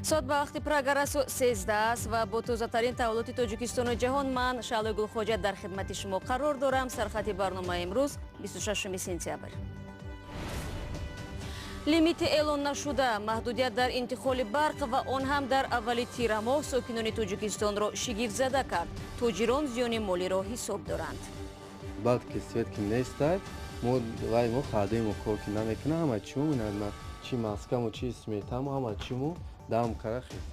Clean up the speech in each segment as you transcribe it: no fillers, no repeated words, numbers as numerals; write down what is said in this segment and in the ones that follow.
Соат ба вақти Прага расо 13 аст ва бо тозатарин таваллуди Тоҷикистону ҷаҳон ман, Шаълои Гулхоҷа, дар хидмати шумо қарор дорам. Сархати барномаи имрӯз, 26 сентябр. Лимити эълон нашуда, маҳдудият дар интиқоли барқ ва он ҳам дар аввали тирамоҳ сокинони Тоҷикистонро шигифтзада кард. Тоҷирон зиёни молиро ҳисоб доранд. Баъд ки свет ки нестай, мо вай мо хадему кор ки намекунам, ҳама чиму чи маскаму, чи сметаму, ҳама чиму дам кара хис.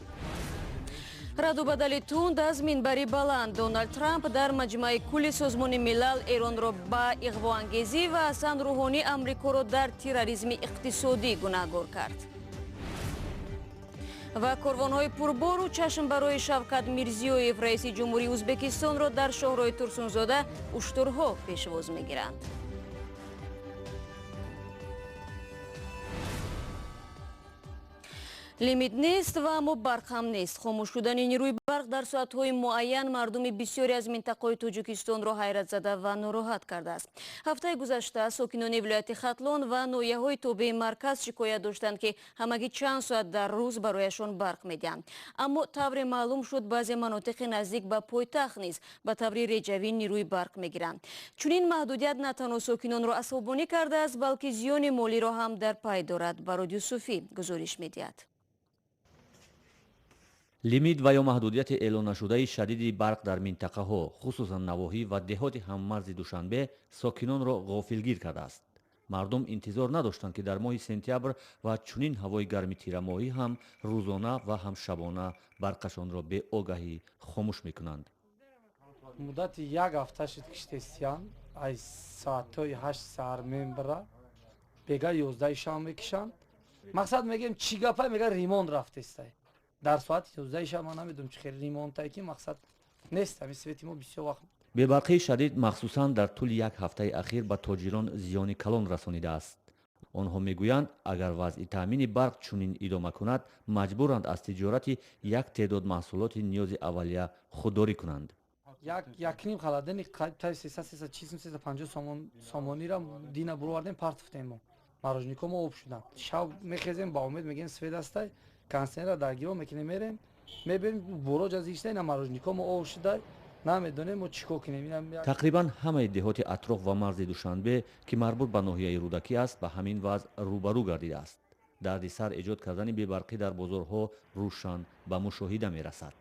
Раду бадали тунд аз минбари баланд. Доналд Трамп дар Маҷмаи кулли Созмони Милал Эронро ба иғвоангезӣ ва Ҳасан Рӯҳонӣ Амрикоро дар терроризми иқтисодӣ гунаҳгор кард. Ва корвонҳои пурбору чашм барои Шавкат Мирзиёев, раиси ҷумҳурии Ӯзбекистонро дар шоҳроҳи Турсунзода уштурҳо пешвоз мегиранд. Лимит нест ва аммо барқ ҳам нест. Хомӯш шудани нерӯи барқ дар соатҳои муайян мардуми бисёре аз минтақаҳои Тоҷикистонро ҳайратзада ва нороҳат кардааст. Ҳафтаи гузашта сокинони вилояти Хатлон ва ноҳияҳои тобеи марказ шикоят доштанд, ки ҳамагӣ чанд соат дар рӯз барояшон барқ медиҳанд. Аммо тавре маълум шуд, баъзе манотиқи наздик ба пойтахт низ ба таври реҷавӣ нерӯи барқ мегиранд. Чунин маҳдудият на танҳо сокинонро асобонӣ кардааст, балки зиёни молиро ҳам дар пай дорад. Барод Юсуфӣ гузориш медиҳад. Лимит ва ё маҳдудияти эълоннашудаи шадиди барқ дар минтақаҳо, хусусан навоҳӣ ва деҳоти ҳаммарзи Душанбе, сокинонро ғофилгир кардааст. Мардум интизор надоштанд, ки дар моҳи сентябр ва чунин ҳавои гарми тирамоҳӣ ҳам рӯзона ва ҳам шабона барқашонро беогаҳӣ хомӯш мекунанд. Муддати як ҳафта шуд, киштестиян аз соатҳои 8 саҳар мебара, бега 11 шаб мекишанд. Мақсад мегӯем, чӣ гапа, мега, ремонт рафтестай. Дар соати 11 шаб ман намедонам, чӣ хел ремонтай, ки мақсад нест ҳамин свети мо бисёр вақт. Бебарқии шадид, махсусан дар тӯли як ҳафтаи ахир, ба тоҷирон зиёни калон расонидааст. Онҳо мегӯянд, агар вазъи таъмини барқ чунин идома кунад, маҷбуранд аз тиҷорати як теъдод маҳсулоти ниёзи аввалия худдорӣ кунанд. Якним халадани тай 300, 340, 350 сомонира дина буровардем, партофтем. Мо мороженико мо об шуданд. Шаб мехезем, ба умед мегӯем, свет астай, контейнера даргиро мекунем, мерем, мебинем, буроҷ аз ишта, ина мороженико мо об шуда, намедонем мо чӣ кор кунем. Тақрибан ҳамаи деҳоти атроф ва марзи Душанбе, ки марбут ба ноҳияи Рӯдакӣ аст, ба ҳамин вазъ рӯбарӯ гардидааст. Дарди сар эҷод кардани бебарқӣ дар бозорҳо рӯшан ба мушоҳида мерасад.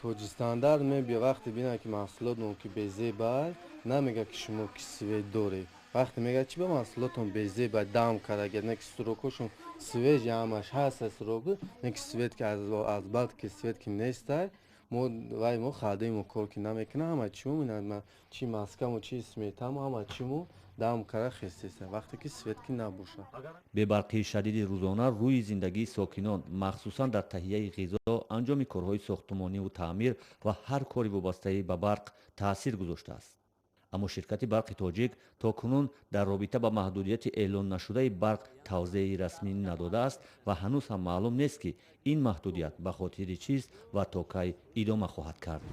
Тоҷистандарт мебия, вақте бинад, ки маҳсулотмон ки безебай, намега, ки шумо ки свет доред. Вақте мега, чи ба маҳсулотон безебай, дам карда, не ки срокошон свежий, ҳамаш ҳаст срок, не ки свет ки аз баъд ки свет ки нестай, мо вай мо хадему кор ки намекунам, ҳама чиму чи маскаму, чи сметаму, ҳама чиму дам кара хестеста, вақте ки свет ки набошад. Бебарқии шадиди рӯзона рӯи зиндагии сокинон, махсусан дар таҳияи ғизо, анҷоми корҳои сохтумониву таъмир ва ҳар кори вобастаӣ ба барқ таъсир гузоштааст. Аммо ширкати Барқи Тоҷик то кунун дар робита ба маҳдудияти эълон нашудаи барқ тавзеҳи расмӣ надодааст ва ҳанӯз ҳам маълум нест, ки ин маҳдудият ба хотири чист ва то кай идома хоҳад кард.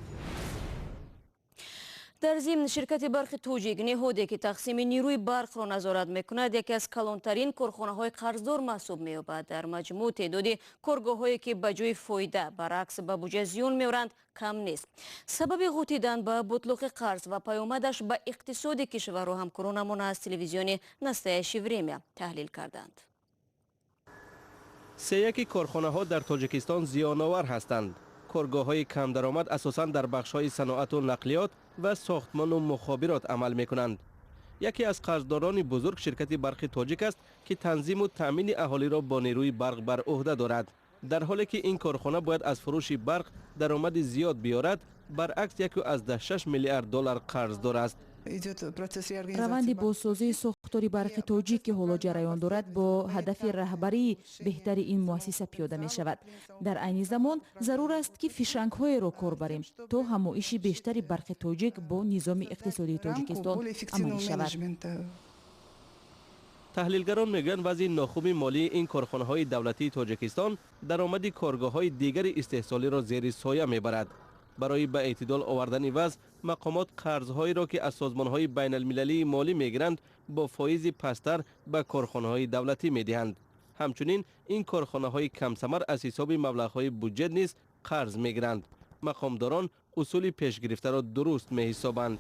Дар зимн, ширкати Барқи Тоҷик, ниҳоде ки тақсими нерӯи барқро назорат мекунад, яке аз калонтарин корхонаҳои қарздор маҳсуб меёбад. Дар маҷмӯъ теъдоди коргоҳҳое, ки ба ҷои фоида, баръакс, ба буҷа зиён меоранд, кам нест. Сабаби ғутидан ба бутлуқи қарз ва паёмадаш ба иқтисоди кишварро ҳамкоронамон аз телевизиони «Настоящее время» таҳлил карданд. Сеяки корхонаҳо дар Тоҷикистон зиёновар ҳастанд. Коргоҳҳои камдаромад асосан дар бахшҳои саноату нақлиёт ва сохтмону мухобирот амал мекунанд. Яке аз қарздорони бузург ширкати Барқи Тоҷик аст, ки танзиму таъмини аҳолиро бо нерӯи барқ бар ӯҳда дорад. Дар ҳоле ки ин корхона бояд аз фурӯши барқ даромади зиёд биёрад, баръакс, 1,6 миллиард доллар қарздор аст. Раванди бозсозии сохтори Барқи Тоҷик, ки ҳоло ҷараён дорад, бо ҳадафи раҳбарии беҳтари ин муассиса пиёда мешавад. Дар айни замон зарур аст, ки фишангҳоеро кор барем, то ҳамоиши бештари Барқи Тоҷик бо низоми иқтисодии Тоҷикистон амалӣ шавад. Таҳлилгарон мегӯянд, вазъи нохуби молии ин корхонаҳои давлатии Тоҷикистон даромади коргоҳҳои дигари истеҳсолиро зери соя мебарад. Барои ба эътидол овардани вазъ мақомот қарзҳоеро, ки аз созмонҳои байналмилалии молӣ мегиранд, бо фоизи пасттар ба корхонаҳои давлатӣ медиҳанд. Ҳамчунин ин корхонаҳои камсамар аз ҳисоби маблағҳои буҷет низ қарз мегиранд. Мақомдорон усули пешгирифтаро дуруст меҳисобанд.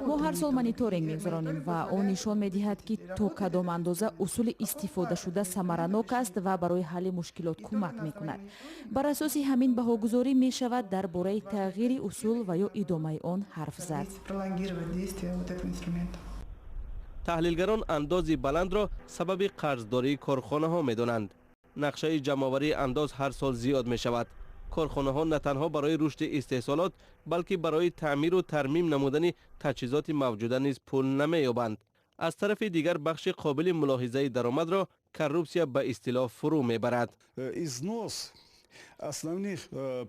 Мо ҳар сол мониторинг мегузаронем ва он нишон медиҳад, ки то кадом андоза усули истифодашуда самаранок аст ва барои ҳалли мушкилот кӯмак мекунад. Бар асоси ҳамин баҳогузорӣ мешавад дар бораи тағйири усул ва ё идомаи он ҳарф зад. Таҳлилгарон андози баландро сабаби қарздории корхонаҳо медонанд. Нақшаи ҷамъоварии андоз ҳар сол зиёд мешавад. Корхонаҳо на танҳо барои рушди истеҳсолот, балки барои таъмиру тармим намудани таҷҳизоти мавҷуда низ пул намеёбанд. Аз тарафи дигар, бахши қобили мулоҳизаи даромадро коррупсия ба истилоҳ фурӯ мебарад. Износ основных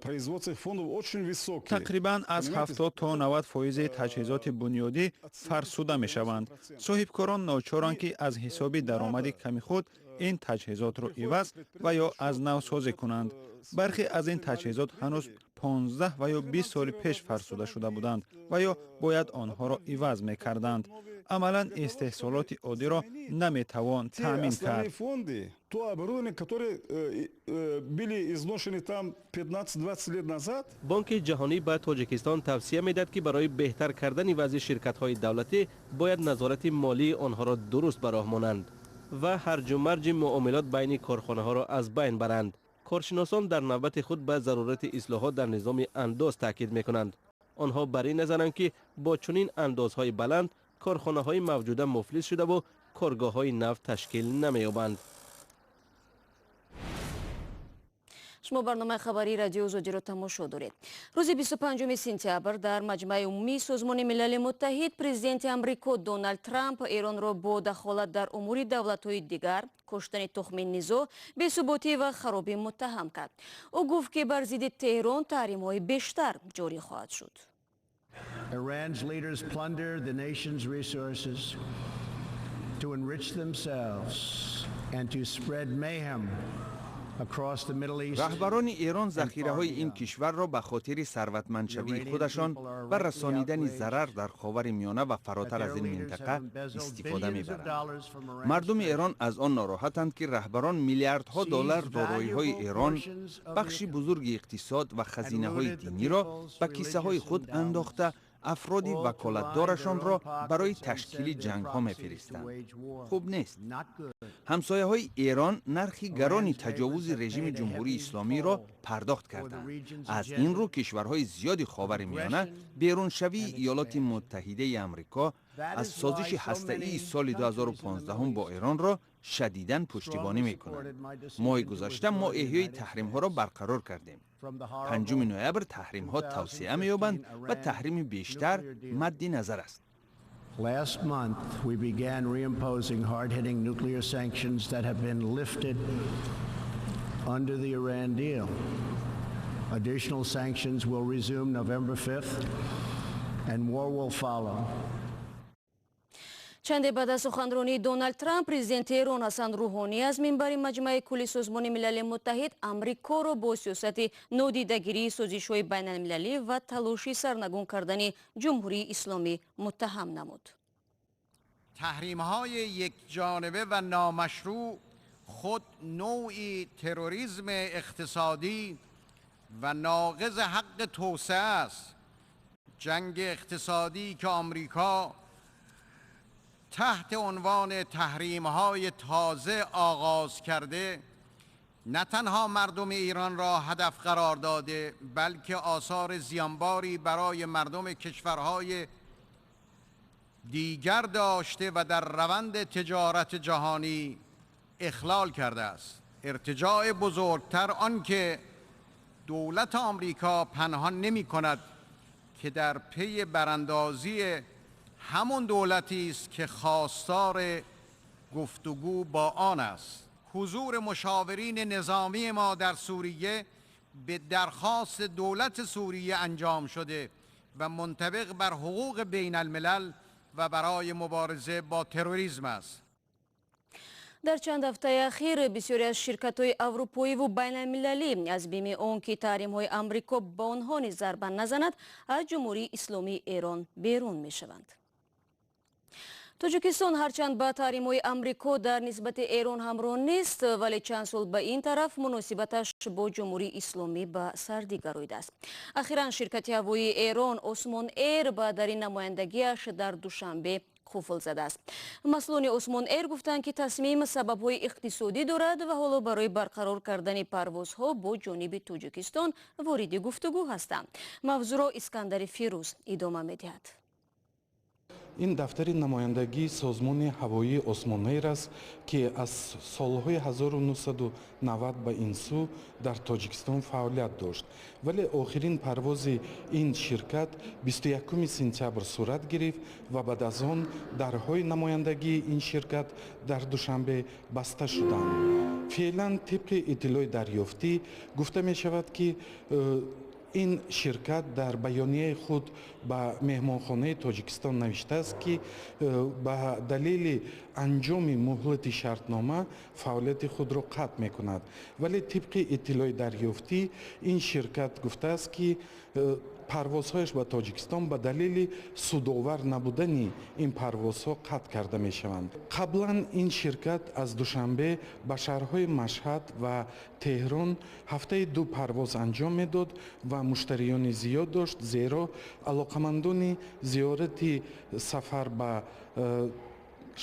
производственных фондов очень высокий. Тақрибан аз 70 то 90 фоизи таҷҳизоти бунёдӣ фарсуда мешаванд. Соҳибкорон ночоранд, ки аз ҳисоби даромади ками худ ин таҷҳизотро иваз ва ё аз нав созӣ кунанд. Бархе аз ин таҷҳизот ҳанӯз 15 ва ё 20 соли пеш фарсуда шуда буданд ва ё бояд онҳоро иваз мекарданд. Амалан истеҳсолоти оддиро наметавон таъмин кард. То оборудование, которое были изношены там 15-20 лет назад. Бонки Ҷаҳонӣ ба Тоҷикистон тавсия медиҳад, ки барои беҳтар кардани вазъи ширкатҳои давлатӣ бояд назорати молии онҳоро дуруст ба роҳ монанд ва ҳарҷу марҷи муомилот байни корхонаҳоро аз байн баранд. Коршиносон дар навбати худ ба зарурати ислоҳот дар низоми андоз таъкид мекунанд. Онҳо бар ин назаранд, ки бо чунин андозҳои баланд корхонаҳои мавҷуда муфлис шудаву коргоҳҳои нав ташкил намеёбанд. Шумо барномаи хабарии Радиои Озодиро тамошо доред. Рӯзи 25 сентябр дар Маҷмаи умумии Созмони Милали Муттаҳид президенти Амрико Доналд Трамп Эронро бо дахолат дар умури давлатҳои дигар, коштани тухми низоъ, бесуботӣ ва харобӣ муттаҳам кард. Ӯ гуфт, ки бар зидди Теҳрон таҳримҳои бештар ҷорӣ хоҳад шуд. Iran's leaders plunder the nation's resources to enrich themselves and to spread mayhem. Раҳбарони Эрон захираҳои ин кишварро ба хотири сарватмандшавии худашон ва расонидани зарар дар Ховари Миёна ва фаротар аз ин минтақа истифода мебаранд. Мардуми Эрон аз он нороҳатанд, ки раҳбарон миллиардҳо доллар дороиҳои Эрон, бахши бузурги иқтисод ва хазинаҳои диниро ба кисаҳои худ андохта, афроди ваколатдорашонро барои ташкили ҷангҳо мефиристанд. Хуб нест. Ҳамсояҳои Эрон нархи гарони таҷовузи режими Ҷумҳурии Исломиро пардохт карданд. Аз ин рӯ кишварҳои зиёди Ховари Миёна беруншавии Иёлоти Муттаҳидаи Амрико аз созиши ҳастаии соли 2015 бо Эронро шадидан пуштибонӣ мекунанд. Моҳи гузашта мо эҳёи таҳримҳоро барқарор кардем. 5 ноябр таҳримҳо тавсеа меёбанд ва таҳрими бештар мадди назар аст. Last month, we began reimposing hard-hitting nuclear sanctions that have been lifted under the Iran deal. Additional sanctions will resume November 5th, and more will follow. Чанде баъд аз суханронии Доналд Трамп, президенти Эрон Ҳасан Рӯҳонӣ аз минбари Маҷмаи кулли Созмони Милали Муттаҳид Амрикоро бо сиёсати нодидагирии созишҳои байналмилалӣ ва талоши сарнагун кардани Ҷумҳурии Исломӣ муттаҳам намуд. Таҳримҳои якҷонибе ва номашрӯъ худ навъи терроризм иқтисодӣ ва ноқизи ҳаққи توسعه аст. Ҷанги иқтисодӣ, ки Амрико تحت عنوان تحریم‌های تازه آغاز کرده، نه تنها مردم ایران را هدف قرار داده، بلکه آثار زیانباری برای مردم کشورهای دیگر داشته و در روند تجارت جهانی اخلال کرده است. ارتجاع بزرگتر آن که دولت آمریکا پنهان نمی کند که در پی براندازی همون دولتی است که خواستار گفتگو با آن است. حضور مشاورین نظامی ما در سوریه به درخواست دولت سوریه انجام شده و منطبق بر حقوق بین الملل و برای مبارزه با تروریسم است. Дар чанд ҳафтаи ахир бисёре аз ширкатҳои аврупоиву байналмилалӣ аз бими он, ки таҳримҳои Амрико ба онҳо низ зарба назанад, аз Ҷумҳурии Исломии Эрон берун мешаванд. Тоҷикистон ҳарчанд ба таҳримҳои Амрико дар нисбати Эрон ҳамроҳ нест, вале чанд сол ба ин тараф муносибаташ бо Ҷумҳурии Исломӣ ба сардӣ гароидааст. Ахиран ширкати ҳавоии Эрон Осмон Эйр ба дари намояндагиаш дар Душанбе қуфл задааст. Масъулони Осмон Эйр гуфтанд, ки тасмим сабабҳои иқтисодӣ дорад ва ҳоло барои барқарор кардани парвозҳо бо ҷониби Тоҷикистон вориди гуфтугӯ ҳастанд. Мавзӯъро Искандари Фирӯз идома медиҳад. Ин дафтари намояндагии созмони ҳавоии Осмон Эйр аст, ки аз солҳои 1990 ба ин сӯ дар Тоҷикистон фаъолият дошт, вале охирин парвози ин ширкат 21 сентябр сурат гирифт ва баъд аз он дарҳои намояндагии ин ширкат дар Душанбе баста шуданд. Феълан, тибқи иттилои дарёфтӣ, гуфта мешавад, ки ин ширкат дар баёнияи худ ба меҳмонхонаи Тоҷикистон навиштааст, ки ба далели анҷоми муҳлати шартнома фаъолияти худро қатъ мекунад. Вале тибқи иттилои дарёфтӣ, ин ширкат гуфтааст, ки парвозҳояш ба Тоҷикистон ба далели судовар набудани ин парвозҳо қатъ карда мешаванд. Қаблан ин ширкат аз Душанбе ба шаҳрҳои Машҳад ва Теҳрон ҳафтаи ду парвоз анҷом медод ва муштариёни зиёд дошт, зеро алоқамандони зиёрати сафар ба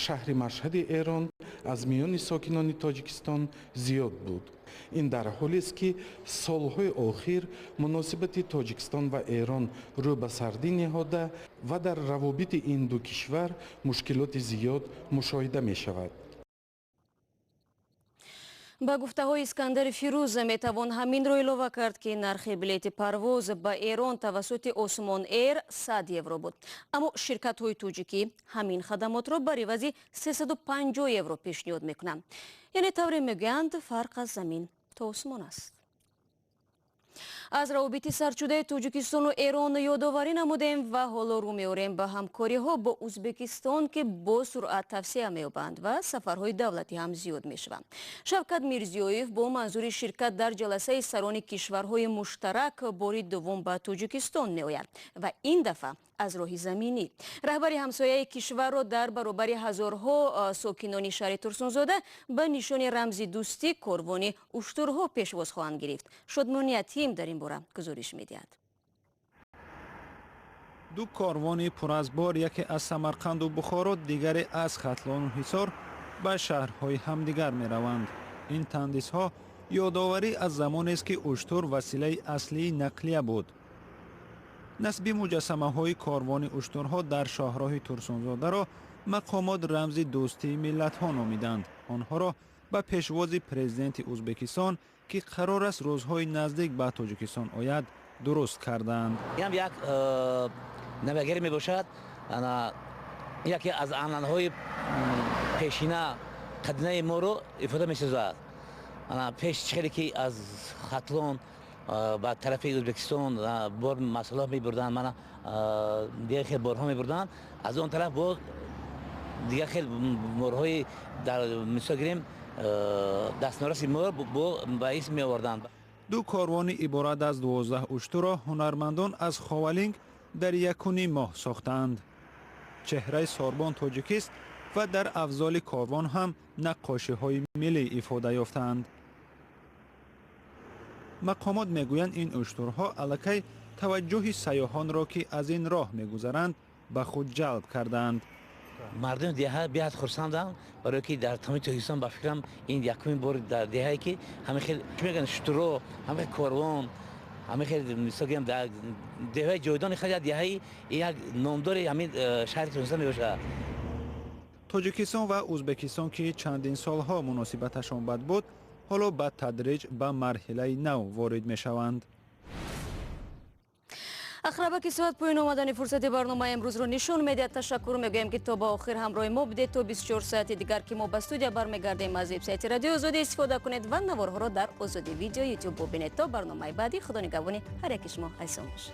шаҳри Машҳади Эрон аз миёни сокинони Тоҷикистон зиёд буд. Ин дар ҳолест, ки солҳои охир муносибати Тоҷикистон ва Эрон рӯ ба сардӣ ниҳода ва дар равобити ин ду кишвар мушкилоти зиёд мушоҳида мешавад. Ба гуфтаҳои Искандари Фирӯз метавон ҳаминро илова кард, ки нархи билети парвоз ба Эрон тавассути Осмон Эйр 100 евро буд, аммо ширкатҳои тоҷикӣ ҳамин хадамотро бар ивази 350 евро пешниҳод мекунанд. Яъне тавре мегӯянд, фарқ аз замин то осмон аст. Аз равобити сардшудаи Тоҷикистону Эрон ёдоварӣ намудем ва ҳоло рӯ меорем ба ҳамкориҳо бо Ӯзбекистон, ки бо суръат тавсеа меёбанд ва сафарҳои давлатӣ ҳам зиёд мешаванд. Шавкат Мирзиёев бо манзури ширкат дар ҷаласаи сарони кишварҳои муштарак бори дуввум ба Тоҷикистон меояд ва ин дафъа аз роҳи заминӣ. Раҳбари ҳамсояи кишварро дар баробари ҳазорҳо сокинони шаҳри Турсунзода ба нишони рамзи дӯстӣ корвони уштурҳо пешвоз хоҳанд гирифт. Шодмони Ятим дар ин бора гузориш медиҳад. Ду корвони пур аз бор, яке аз Самарқанду Бухоро, дигаре аз Хатлону Ҳисор, ба шаҳрҳои ҳамдигар мераванд. Ин тандисҳо ёдоварӣ аз замонест, ки уштур василаи аслии нақлия буд. Насби муҷассамаҳои корвони уштурҳо дар шоҳроҳи Турсунзодаро мақомот рамзи дӯстии миллатҳо номиданд. Онҳоро ба пешвози президенти Ӯзбекистон, ки қарор аст рӯзҳои наздик ба Тоҷикистон ояд, дуруст карданд. Инам як навигарӣ мебошад, яке аз анъанаҳои пешина, қадинаи моро ифода месозад. Пеш хеле ки аз Хатлон ба тарафи Ӯзбекистон бор масолеҳ мебурданд, мана дигар хел борҳо мебурданд, аз он тараф боз дигар хел борҳои, дар мисол гирем, дастнораси мо ба исм меоварданд. Ду корвони иборат аз 12 уштурро ҳунармандон аз Ховалинг дар 1,5 моҳ сохтаанд. Чеҳраи сорбон тоҷикист ва дар афзоли корвон ҳам наққошиҳои миллӣ ифода ёфтаанд. Мақомот мегӯянд, ин уштурҳо аллакай таваҷҷӯҳи сайёҳонро, ки аз ин роҳ мегузаранд, ба худ ҷалб кардаанд. Мардуми деҳа беҳад хурсанданд, барое ки дар тамоми Тоҷикистон, ба фикрам, ин якумин бор дар деҳае ки ҳамин хел, чӣ мегӯянд, шутуро, ҳамин хел корвон, ҳамин хел, мисол гирем, дар деҳаи ҷойдони хел, як деҳаи як номдори ҳамин шаҳри Турсунзода мебошад. Тоҷикистон ва Ӯзбекистон, ки чандин солҳо муносибаташон бад буд, ҳоло ба тадриҷ ба марҳилаи нав ворид мешаванд. Ақрабаки соат поён омадани фурсати барномаи имрӯзро нишон медиҳад. Ташаккур мегӯем, ки то ба охир ҳамроҳи мо будед. То 24 соати дигар, ки мо ба студия бармегардем, аз вебсайти Радиои Озодӣ истифода кунед ва наворҳоро дар Озодӣ Видео, Ютуб бубинед. То барномаи баъдӣ, Худо нигаҳбони ҳар яки шумо. Айсон бошед.